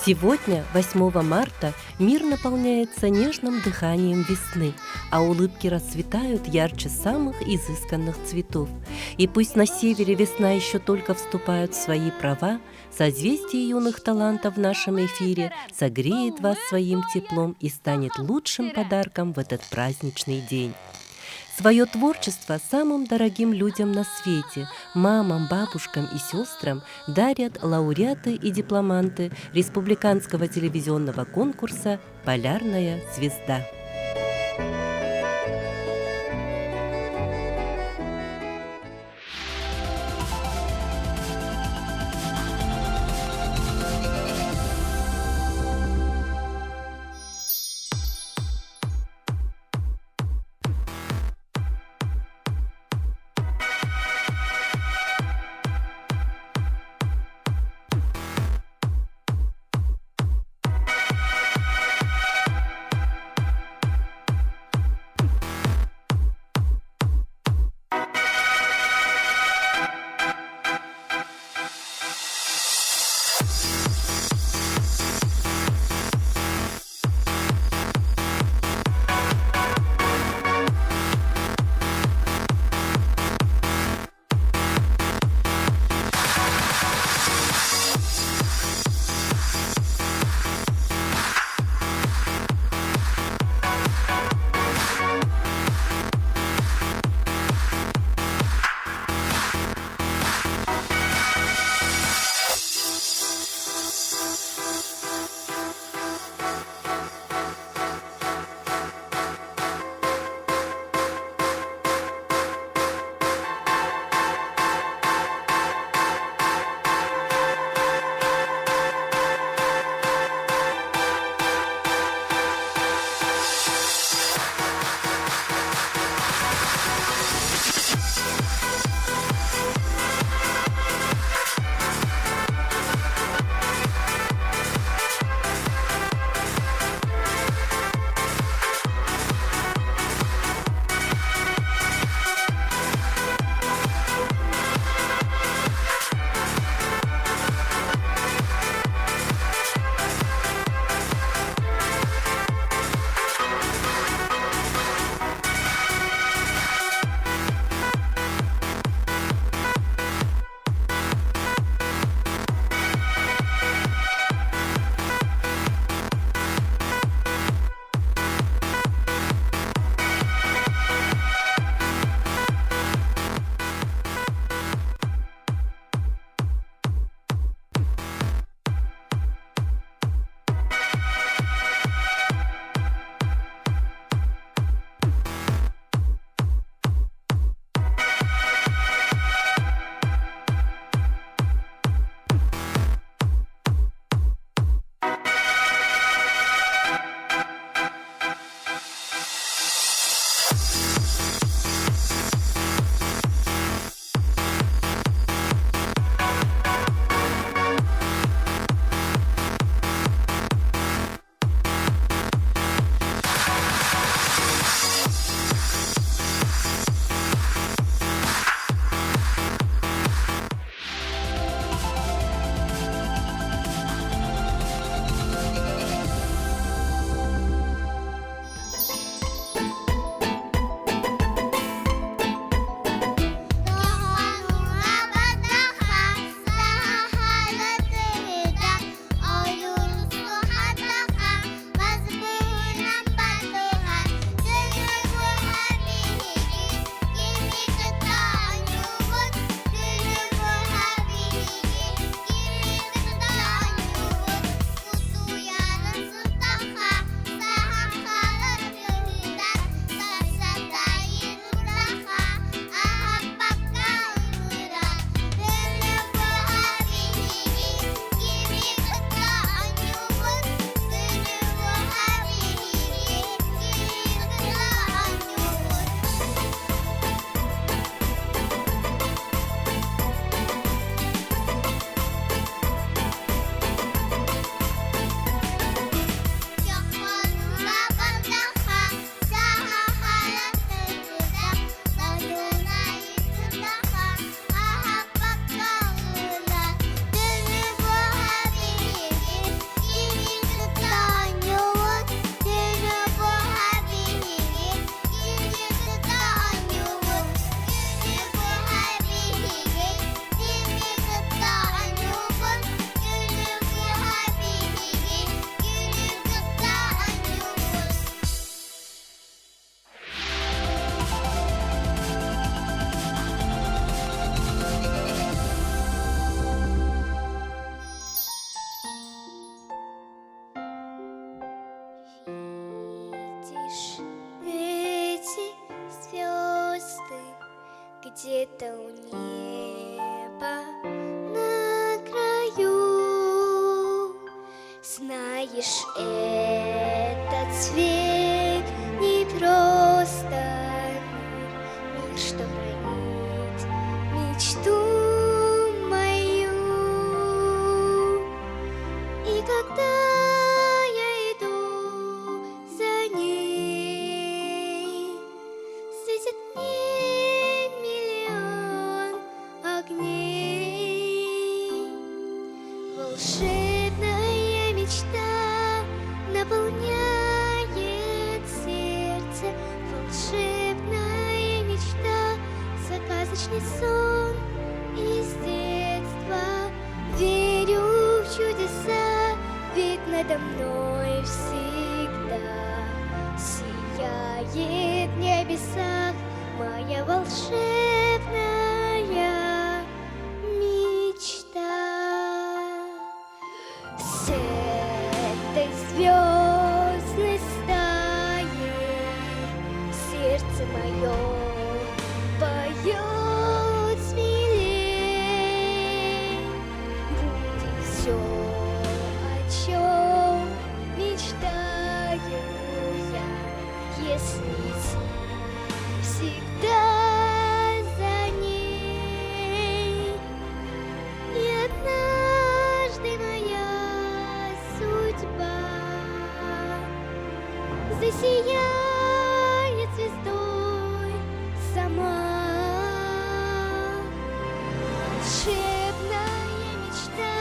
Сегодня, 8 марта, мир наполняется нежным дыханием весны, а улыбки расцветают ярче самых изысканных цветов. И пусть на севере весна еще только вступает в свои права, созвездие юных талантов в нашем эфире согреет вас своим теплом и станет лучшим подарком в этот праздничный день. Свое творчество самым дорогим людям на свете, мамам, бабушкам и сестрам, дарят лауреаты и дипломанты республиканского телевизионного конкурса «Полярная звезда». Знаешь, эти звезды где-то у неба на краю. Знаешь, этот цвет не просто мир, мир, что хранит мечту мою. И когда я иду за ней, светит мне миллион огней. Волшебная мечта наполняет сердце, волшебная мечта, сказочный сон из детства. Верю в чудеса, ведь надо мной всегда сияет в небесах моя волшебная мечта. С этой звездной стаей сердце мое поет смелей. Будет все, о чем мечтаю я, если идти всегда за ней. И однажды моя судьба засияет звездой сама. Волшебная мечта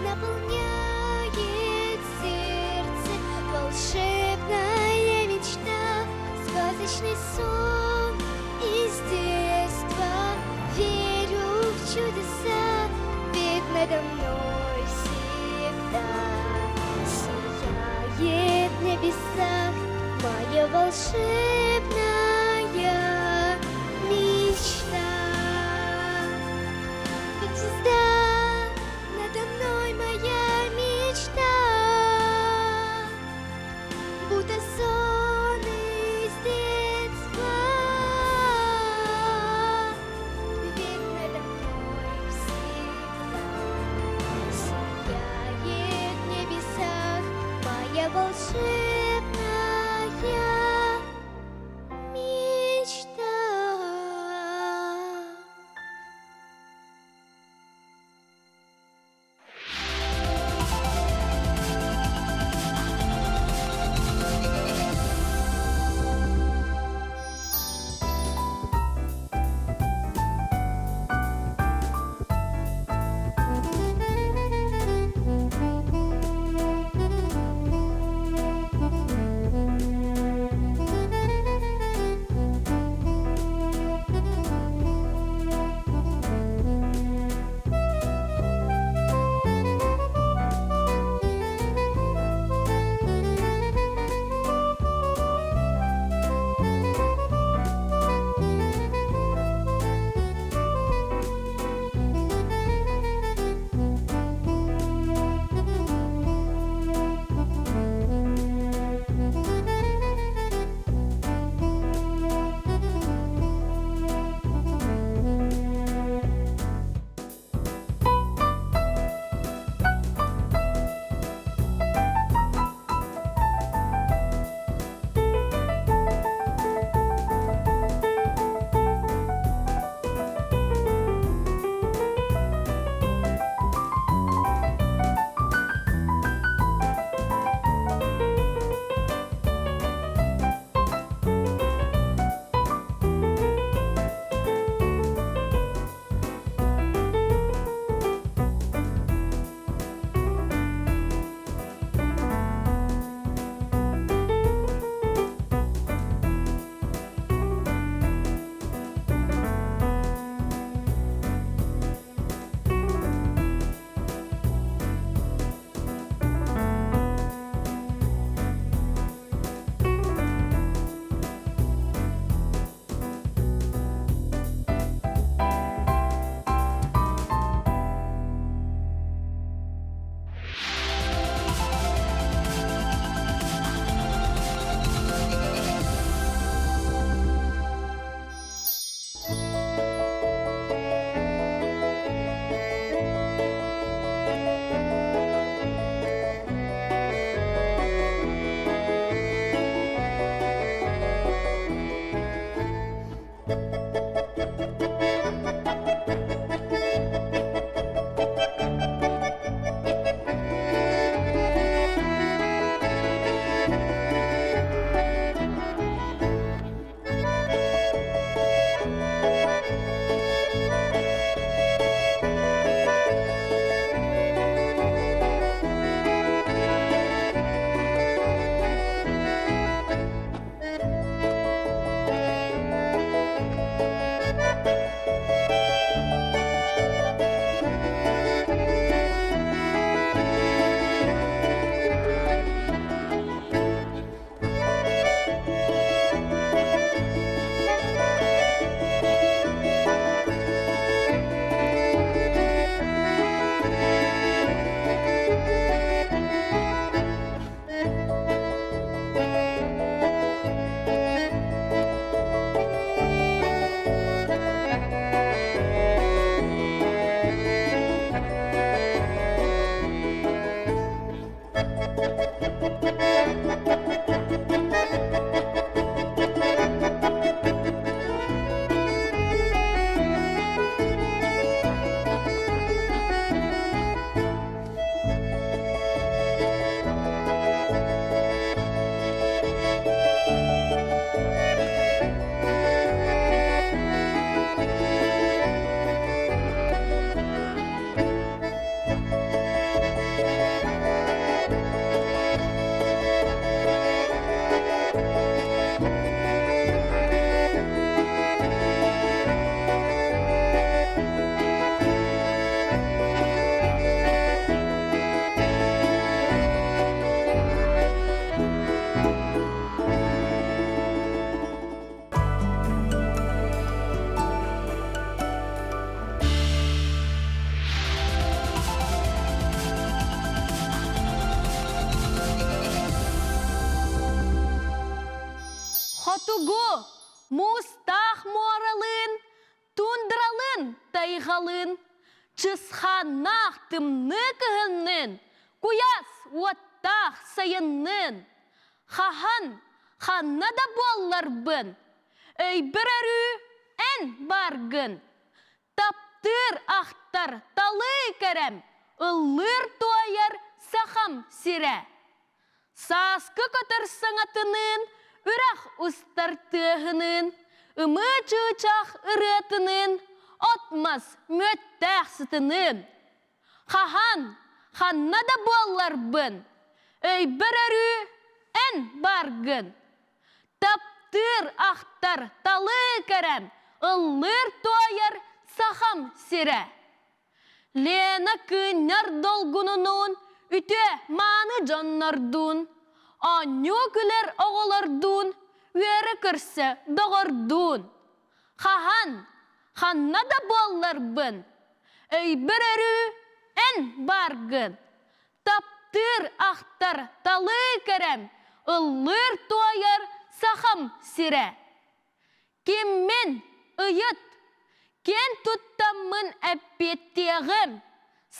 наполняет сердце, волшебная мечта, сказочный сон из детства. Верю в чудеса, ведь надо мной всегда сияет в небесах моя волшебная мечта. Как звезда надо мной моя мечта, будто сон из детства. Ведь надо мной всегда сияет в небесах моя волшебная мечта. Хотугу муустаах муоралыын, тундралыын, тайҕалыын, чысхааннаах тымныы кыһынныын, куйаас уоттаах сайынныын, хаһан, ханна да буолларбын, өйбөр өрүү эн бааргын. Таптыыр ахтар талыы кэрэм, ыллыыр туойар сахам сирэ. Сааскы көтөр саҥатыныын, үрэх устар тыаһыныын, ымыы чыычаах ырыатыныын, от-мас мүөттээх сытыныын. Хаһан, ханна да буолларбын, өйбөр өрүү эн бааргын. Таптыыр, ахтар, талыы кэрэм, ыллыыр туойар сахам сирэ. Лена кыынньар долгунунуун, үтүө мааны дьоннордуун, оонньуу күлэр оҕолордуун, үөрэ көрсө доҕордуун. Хаһан, ханна да буолларбын, өйбөр өрүү эн бааргын. Таптыыр, ахтар, талыы кэрэм, ыллыыр туойар сахам сирэ. Киммин ыйыт, киэн туттаммын эппиэттиэҕим,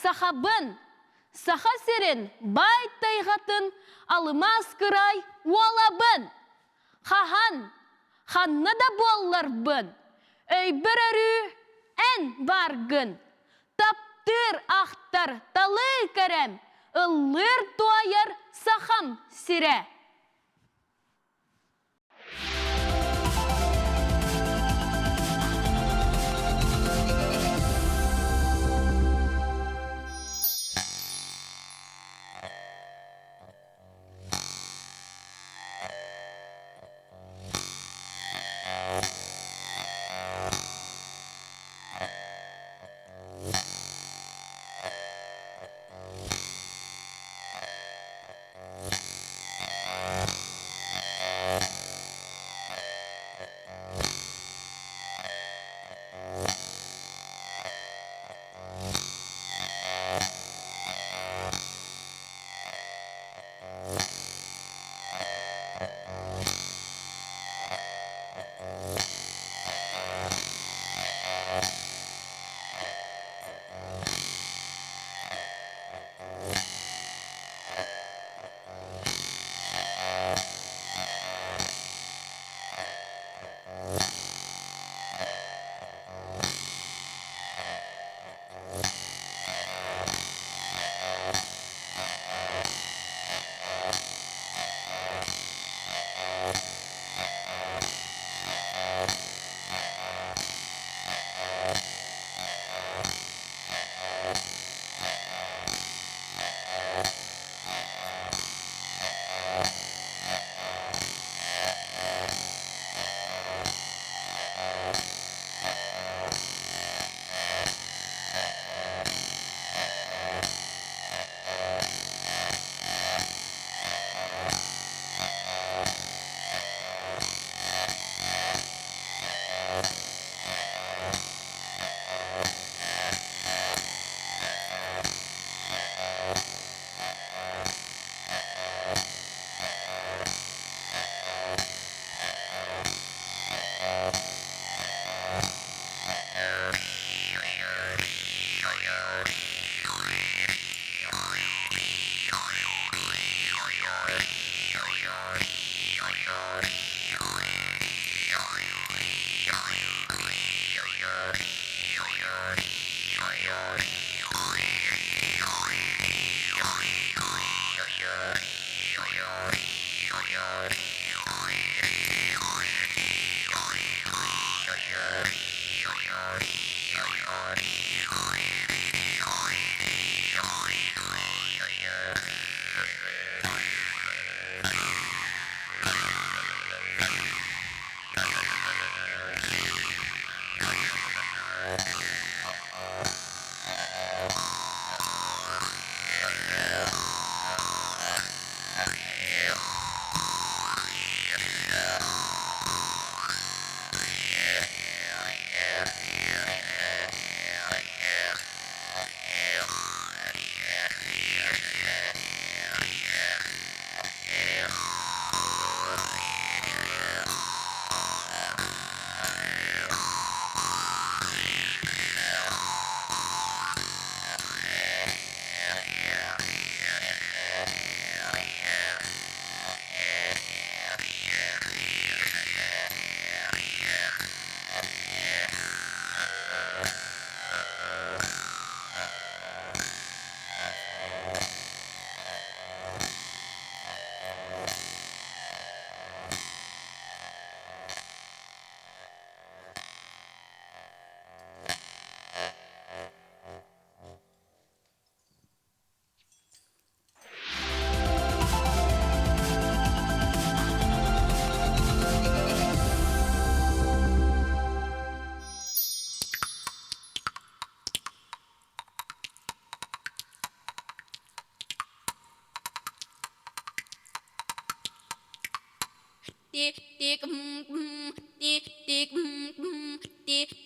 сахабын, Саха сирин баай тайҕатын алымаас кыраай уолабын. Хаһан, ханна да буолларбын, өйбөр өрүү эн бааргын. Таптыыр, ахтар, талыы кэрэм, ыллыыр туойар сахам сирэ.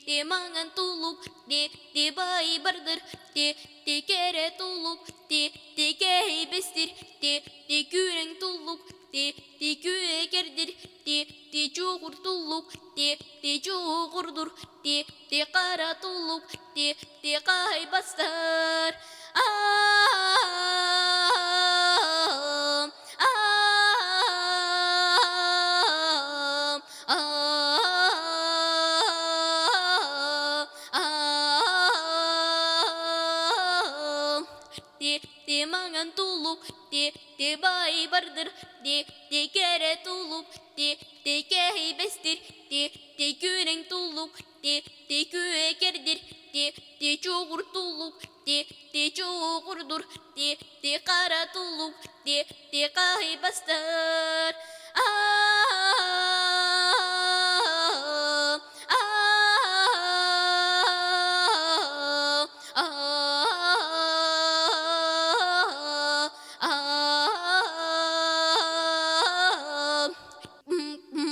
Ти маҥан тулук, ти ти бай бардыр, ти ти кэрэ тулук, ти ти кэһэйбэстир, ти ти күрэҥ туллук, ти ти күөкэрдир, ти ти чугур туллук, ти ти чугурдур, ти ти хара туллук, ти ти хаайбастар. Ти маҥан тулук, ти ти бай бардыр, ти ти кэрэ тулук, ти ти кэһэйбэстир, ти ти күрэҥ туллук, ти ти күөкэрдир, ти ти чугур туллук, ти ти чугурдур, ти ти хара туллук, ти ти хаайбастар.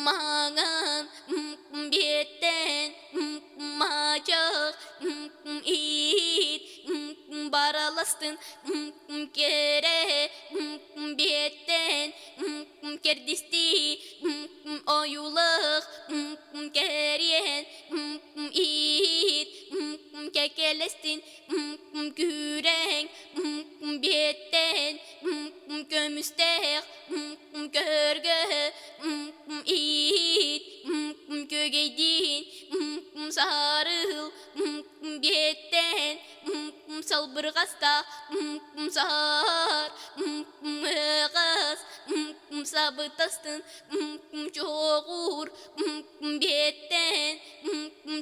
Маҥан биэттэн маачах иит бараластын кэрэ биэттэн кэрдисти ойуулах кэриэн иит кэкэлэстин күрэҥ биэттэн көмүстээх көргө иит күөгэйдиин сарыыл биэттэн салбырҕастаах саар ыгас сабытастын чоҕур биэттэн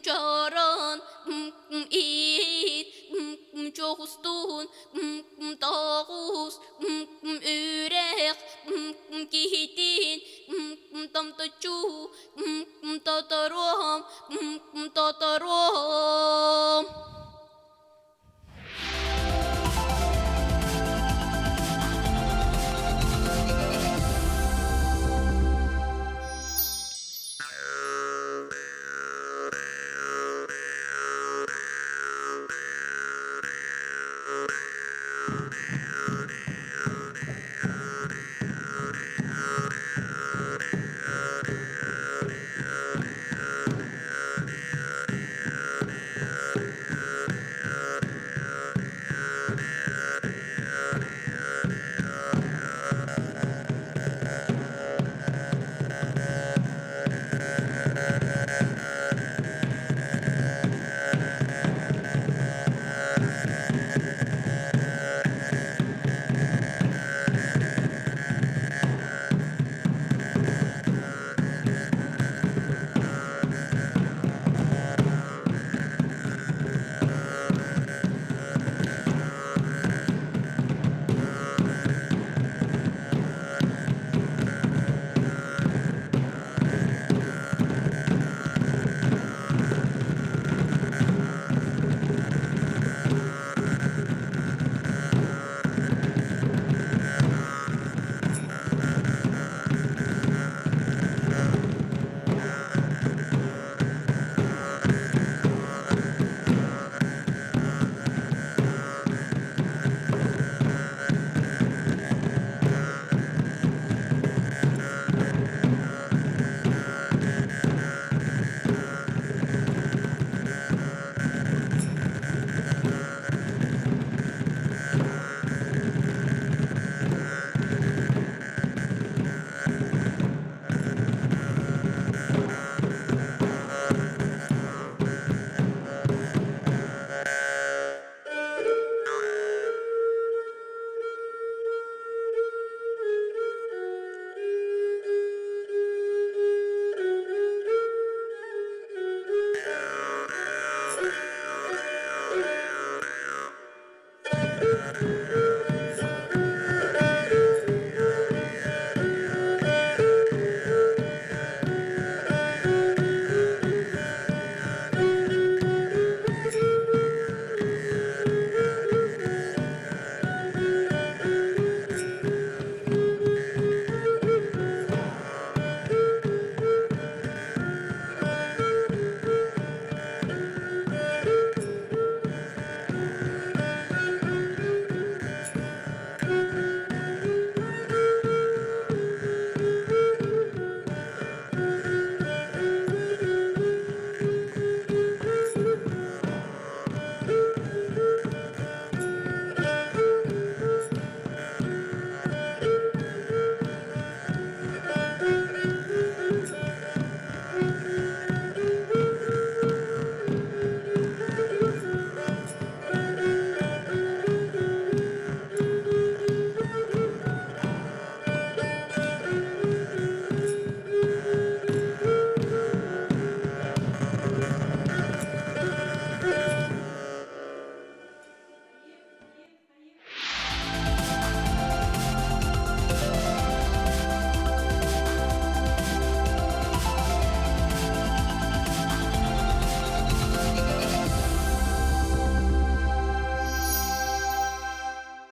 чорон иит чоҕустуун тоҕус үрэх киһитин.